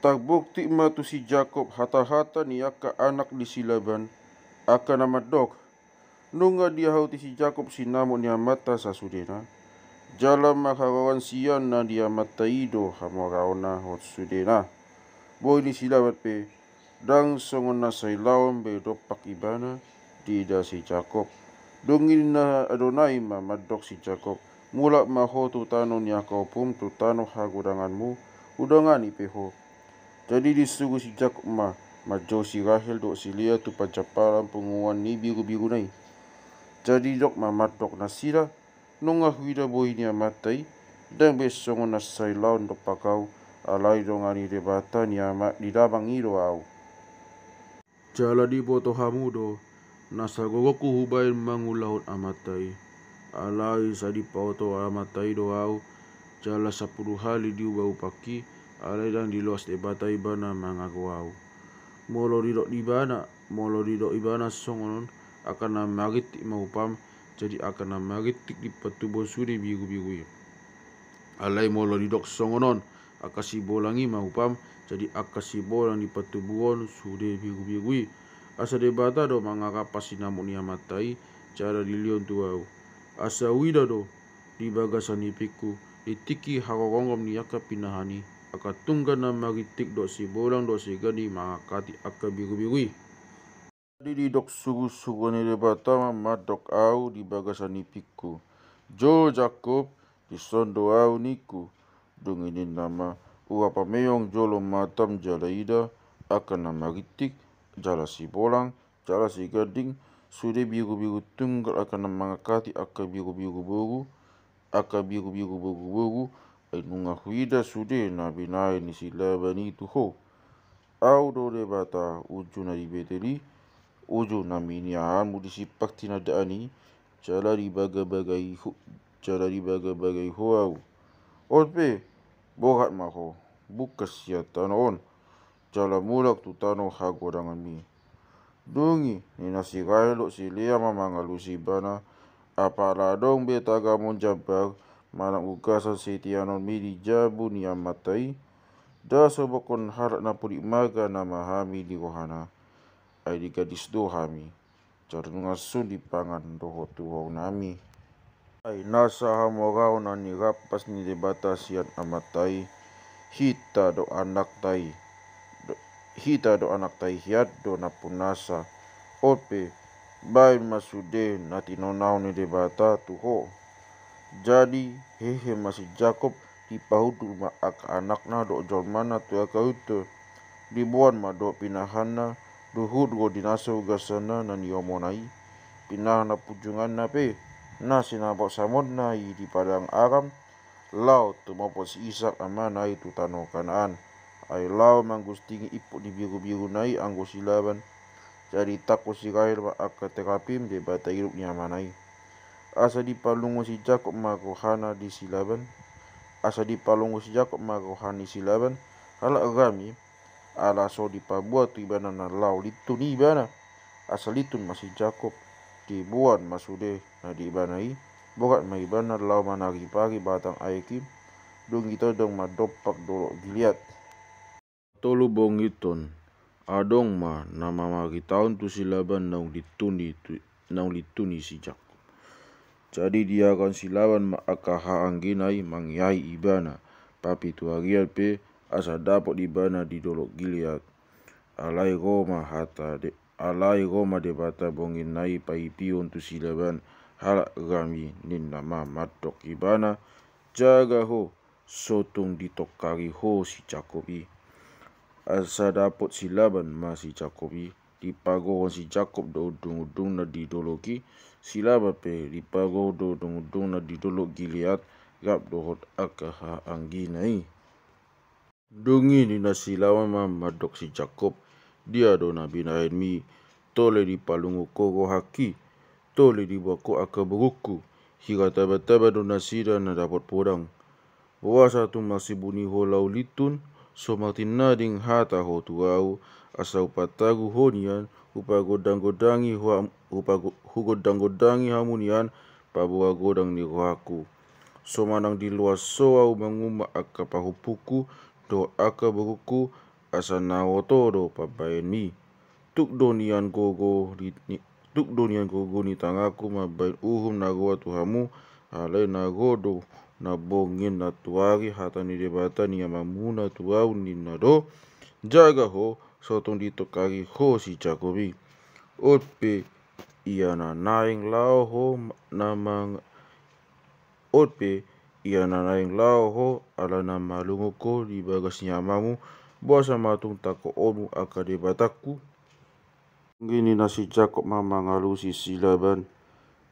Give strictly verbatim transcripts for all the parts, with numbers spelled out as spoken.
Tarbukti ma tu si Jakob hata-hata ni angka anak ni si Laban, angka na mandok: Nunga diahoti si Jakob sinamot ni amanta sasudena, jala marharoan sian na di amanta i do hamoraonna sasudena. Bohi ni si Laban pe, ndang songon na sailaon be dompak ibana diida si Jakob. Dung i ninna Adonai ma mandok si Jakob: Mulak ma ho tu tano ni angka ompum, tu tano hagodanganmu, hudangani pe ho. Jadi disuru si Jakob ma manjou si Rahel dohot si Lea tu panjampalan punguan ni birubiruna i. Jadi didok ma mandok nasida: Nunga huida bohi ni amanta i, ndang be songon na sailaon dompak ahu, alai dongani Debata ni ama ni damang i do ahu. Jala diboto hamu do, na sagogoonku hubahen mangulahon amanta i. Alai sai dipaoto amanta i do ahu, jala sampulu hali diuba upangki, alai ndang diloas Debata ibana mangago ahu. Molo didok ibana, molo didok ibana songon on, angka na marintik ma upam, jadi angka na marintik di patubuhon sude birubiru i. Alai molo didok songon on, angka sibolang i ma upam, jadi angka sibolang di patubuhon sude birubiru i. Asa Debata do mangarampas sinamot ni amanta i, jala dilehon tu ahu. Asa huida do di bagasan ipingku, di tingki harorongom ni angka pinahan i, angka tunggal na marintik dohot sibolang dohot siganding mangangkati angka birubiru i. Jadi didok surusuruan ni Debata ma mandok ahu di bagasan ipingku: Jolo Jakob, dison do ahu ningku. Dung i ninna ma: Ura pameong jolo matam jala ida, angka na marintik, jala sibolang, jala siganding, sude birubiru tunggal angka na mangangkati angka birubiru boru, angka birubiru boruboru, ai nunga huida sude na binahen ni si Laban i tu ho. Ahu do Debata uju na di Betel i, uju na miniahanmu di simpang tinandaan i, jala dibagabagai ho, jala dibagabagai ho ahu. On pe, borhat ma ho, bungkas sian tano on, jala mulak tu tano hagodanganmi. Dung i ninna si Rahel dohot si Lea ma mangalusi ibana: Apala adong be tagamon jambar manang ugasan sitianonmi di jabu ni amanta i? Nda sobokhon halak na pudik marga nama hami di rohana, ai di gadis do hami, jala nunga sun dipangan dohot tuhoronami. Ai nasa hamoraon na nirampas ni Debata sian amanta i, hita do anakta i, do, hita do anakta i hian do nampunasa. On pe, bahen ma sude na tinonahon ni Debata tu ho. Jadi hehe ma si Jakob, dipahundul ma angka anakna dohot jolmana tu angka huta. Diboan ma dohot pinahanna, dohot do dinaso ugasanna na niomona i. Pinahan na punjunganna pe, na sinamotsamotna i di padang Aram, laho tumopot si Isak amana i tu tano Kanaan. Ai laho mangguntingi imput ni birubiruna i anggo si Laban. Jadi ditangko si Rahel ma angka terapim debata irup ni amana i. Asa dipalungun si Jakob ma rohana di si Laban. Asa dipalungun si Jakob ma roha ni si Laban, halak Aram i, ala so dipaboa tu ibana na laho lintun i ibana. Asa lintun ma si Jakob, diboan ma sude na di ibana i, borhat ma ibana laho manaripari batang aek i, dung i tondong ma dompak dolok Gilead. Tolu bongiton, adong ma na mamaritaon tu si Laban naung lintun i tu, naung lintun i si Jakob. Jadi diagoan si Laban ma angka haanggina i mangiahi ibana, papituarian pe asa dapot ibana di dolok Gilead. Alai ro ma hata de, alai ro ma Debata bonginna i paipihon tu si Laban, halak Aram i, ninna ma mandok ibana: Jaga ho, so tung ditongkari ho si Jakob i. Asa dapot si Laban ma si Jakob i, dipagohon si Jakob do undungundungna di dolok i, si Laban pe dipagohon do undungundungna di dolok Gilead, rap dohot angka haanggina i. Dung i ninna si Laban ma mandok si Jakob: Dia do na binahenmi? Tole dipalungun ho rohangki, tole diboan ho angka borungku. Hira tabataba do nasida na dapot podang. Boasa tung marsibuni ho laho lintun? So martinnading hata ho tu ahu, asa hupatagu ho nian, hupagondanggondangi ho am-, hupago-, hugondanggondangi hamu nian, paboa godang ni rohangku. So manang diloas ho ahu mangumma angka pahompungku, dohot angka borungku, asa na oto do pambahenmi. Tuk do nian gogo ni, ni, tuk do nian gogo ni tanganku mambahen uhum na goar tu hamu, alai na ro do na bongin na tuari hata ni Debata ni amangmuna tu ahu ninna do: Jaga ho, so tung ditongkasi ho si Jakob i. On pe ia na naeng laho ho na mang-, on pe ia na naeng laho ho ala na malungun ho di bagas ni amangmu, boasa ma tung tangkoonmu angka debatangku? Dung i ninna si Jakob ma mangalusi si Laban: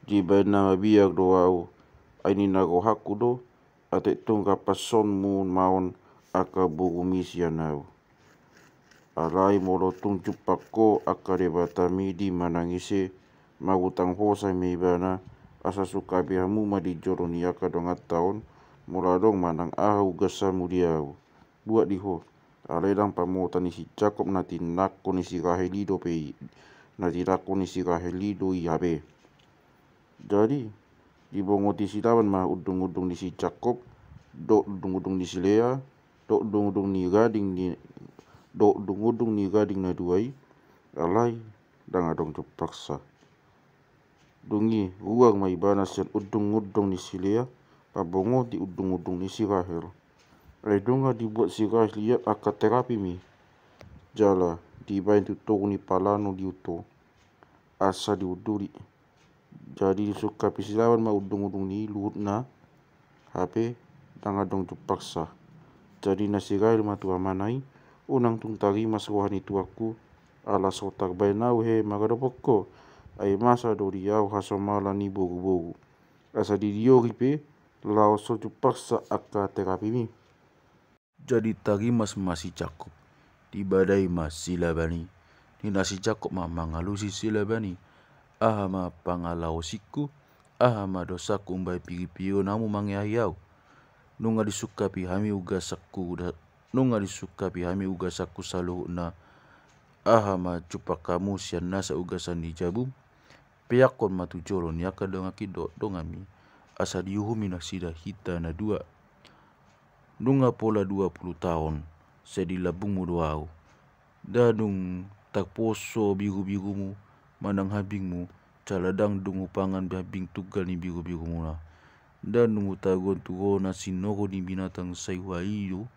Dibahen na mabiar do ahu, ai ninna rohangku do, atik tung rap pasonmu ma on angka borumi sian ahu. Alai molo tung jumpang ho angka debatami di manang ise, marutang hosa ma ibana, asa sungkapi hamu ma di jolo ni angka donganta on, molo adong manang aha ugasanmu di ahu. Buat di ho. Alai ndang pamota ni si Jakob na tinangko ni si Rahel i dope i, na tinangko ni si Rahel i do i hape. Jadi dibongoti si Laban ma undungundung ni si Jakob, dohot undungundung ni si Lea, dohot undungundung ni gading ni, dohot undungundung ni gading na dua i, alai ndang adong jumpangsa. Dung i ruar ma ibana sian undungundung ni si Lea, pambongoti undungundung ni si Rahel. Ai dung i dibuat si Rahel ian angka terapimi, jala dibahen tu togu ni palano di uto, asa diunduli. Jadi disungkapi si Laban ma undungundung ni luhutna, hape ndang adong jumpangsa. Jadi ninna si Rahel ma tu amana i: Unang tung tarimas roha ni tuanku, ala so tarbahen ahu he mangadophon ho, ai masa do di ahu hasomalan ni boruboru, asa di diori pe laos so jumpangsa angka terapimi. Jadi tarimas ma si Jakob, dibadai ma si Laban i. Ninna si Jakob ma mangalusi si Laban i: Aha ma pangalaosingku? Aha ma dosangku umbahen piripiron hamu mangeahi ahu? Nunga disungkapi hami ugasanku da-, nunga disungkapi hami ugasanku saluhutna. Aha ma jumpang hamu sian nasa ugasan ni jabum? Peakkon ma tu jolo ni angka donganki dohot donganmi, asa diuhumi nasida hita na dua. Nunga pola dua pulu taon sai di lambungmu do ahu. Ndang dung tarposo birubirumu manang hambingmu, jala ndang dung hupangan hambing tunggal ni birubirumuna. Ndang dung hutaruhon tu ho na sinoru ni binatang sai hualu,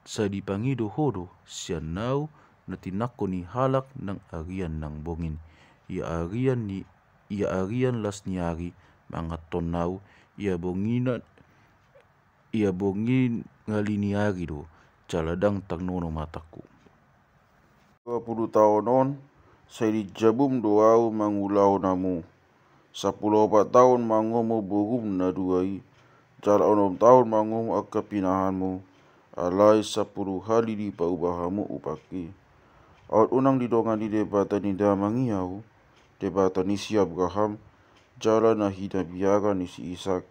sai dipangido ho do sian ahu na tinangko ni halak nang arian nang bongin. Ia arian ni, ia arian las ni ari manganhon ahu, ia bongin, ia bongin ngali ni ari do, jala ndang tarnono matangku. Dua pulu taon on sai di jabum do ahu mangulahon hamu. Sampulu opat taon mangomo borum na dua i, jala onom taon mangomo angka pinahanmu, alai sampulu hali dipauba hamu upangki. Aut unang didongani Debata ni damang i ahu, Debata ni si Abraham, jala na hinabiaran ni si Isak,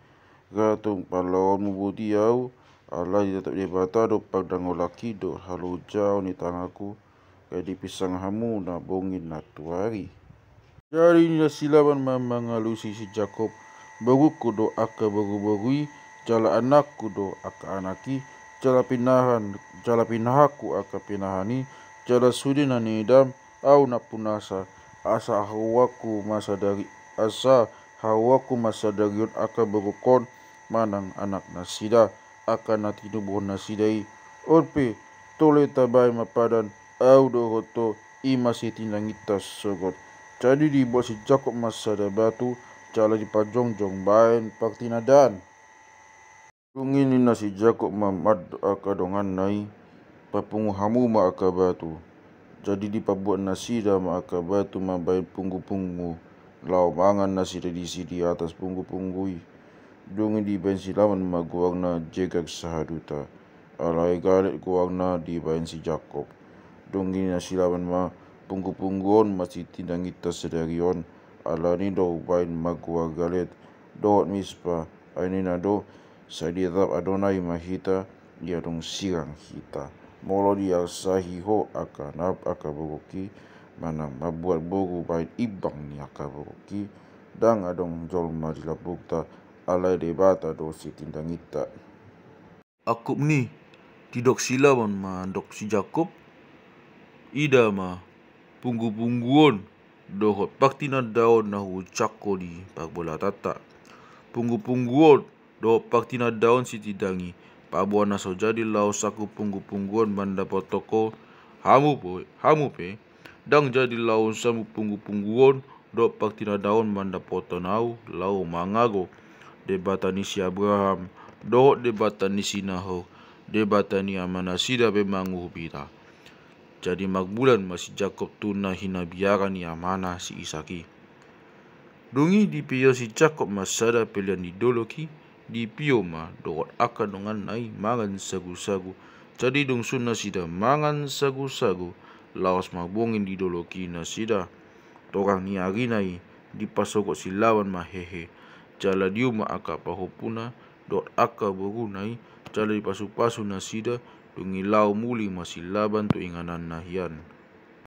ra tung parlahoonmu boti ahu, alai tetap Debata do pardangolangki dohot halojaon ni tanganku, gabe dipinsang hamu na bongin na tuari. Jadi ninna si Laban ma mangalusi si Jakob: Borungku do angka boruboru i, jala anakku do angka anak i, jala pinahan, jala pinahanku angka pinahan i, jala sude na niidam, ahu nampunasa, asa haroanku ma sadari, asa haroanku ma sadari on angka borungkon manang anaknasida, angka na tinubuhonnasida i. On pe, tole tabahen ma padan, ahu dohot ho, i ma sitindanginta sogot. Jadi dibuat si Jakob ma sada batu, jala dipajongjong bahen partinandaan. Dung i ninna si Jakob ma mandok angka donganna i: Papungu hamu ma angka batu. Jadi dipabuat nasida ma angka batu mambahen punggupunggu, laho mangan nasida disi di atas punggupunggu i. Dung i dibahen si Laban ma goarna Jegar Sahaduta, alai Galeed goarna dibahen si Jakob. Dung i ninna si Laban ma: Punggupunggu on ma sitindanginta sadari on, alani do hubahen ma goar Galeed dohot Mispa, ai ninna do: Sai ditatap Adonai ma hita, ia dung sirang hita. Molo diarsahi ho angka nap angka borungki, manang mambuat boru bahen imbang ni angka borungki, ndang adong jolma di lambungta, alai Debata do sitindanginta. Angkup ni, Didok si Laban mandok si Jakob, "Ida ma punggu-punggu on dohot pangtinandaon na huucapkon di parbolatanta. Punggu-punggu on dohot pangtinandaon sitindangi, paboa na so jadi laos ahu punggu-punggu on mandapothon ho, hamu pe, hamu pe, ndang jadi laos hamu punggu-punggu on dohot pangtinandaon mandapothon ahu laho mangago Debata ni si Abraham, dohot Debata ni si Nahor, Debata ni amanasida pe mangurupi hita." Jadi marmulan ma si Jakob tu na hinabiaran ni amana si Isak i. Dung i dipio si Jakob ma sada pelean di dolok i, dipio ma dohot angka donganna i mangan sagu-sagu. Jadi dung sun nasida mangan sagu-sagu, laos marbongin di dolok i nasida. Torang ni arina i, dipasogot si Laban ma hehe, jala diuma angka pahompuna dohot angka boruna i, jala dipasu-pasu nasida. Dung i laho muli ma si Laban tu ingananna hian.